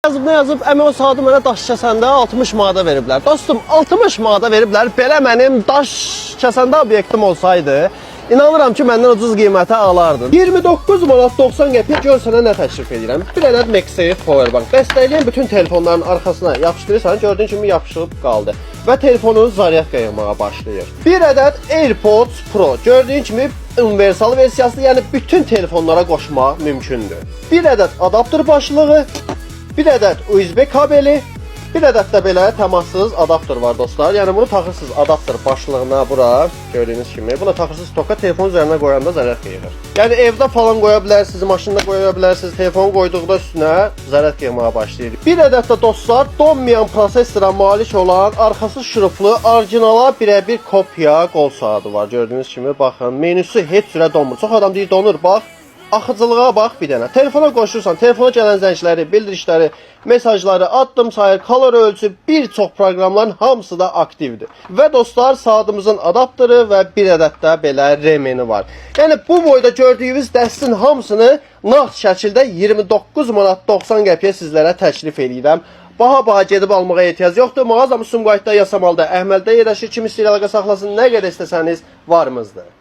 Yazıb nə yazıb? Əmi, o saatı mənə daş kəsəndə 60 manata veriblər. Dostum, 60 manata veriblər. Belə mənim daş kəsəndə obyektim olsaydı, inanıram ki, məndən ucuz qiymətə alardın. 29 manat 90 qəpik, gör sənə nə təklif edirəm. Bir ədəd MagSafe powerbank. Dəstəkləyən bütün telefonların arxasına yapışdırırsan, gördüyün kimi yapışıb qaldı və telefonunuz zaryadka yığmağa başlayır. Bir ədəd AirPods Pro. Gördüyün kimi universal versiyası, yəni bütün telefonlara qoşmaq mümkündür. Bir ədəd adaptör başlığı, bir ədəd USB kabeli, bir ədəd də belə təmassız adaptör var, dostlar. Yəni bunu taxırsınız adaptör başlığına bura, gördüyünüz kimi. Bunu taxırsınız toka, telefon üzərinə qoyanda zaryadka yığır. Yəni evdə falan qoya bilərsiniz, maşında qoya bilərsiniz. Telefon qoyduqda üstünə zaryadka yığmağa başlayır. Bir ədəd də, dostlar, donmayan prosesora malik olan, arxası şruflu, orijinala birəbir kopya qol saatı var. Gördüyünüz kimi, baxın, menüsü heç cürə donmur. Çox adam deyir donur, bax. Axıcılığa bax bir dənə. Telefona qoşursan, telefona gələn zəngləri, bildirişləri, mesajları, addım sayır, kalori ölçü, bir çox proqramların hamısı da aktivdir. Və dostlar, saatımızın adaptörü və bir ədəd də belə remeni var. Yəni bu boyda gördüyünüz dəstin hamısını nağd şəkildə 29 manat 90 qəpiyə sizlərə təklif eləyirəm. Baha-baha gedib almağa ehtiyac yoxdur. Mağazamız Sumqayıtda, Yasamalda, Əhməddə yerləşir. Kim istəyir əlaqə saxlasın, nə qədər istəsəniz varımızdır.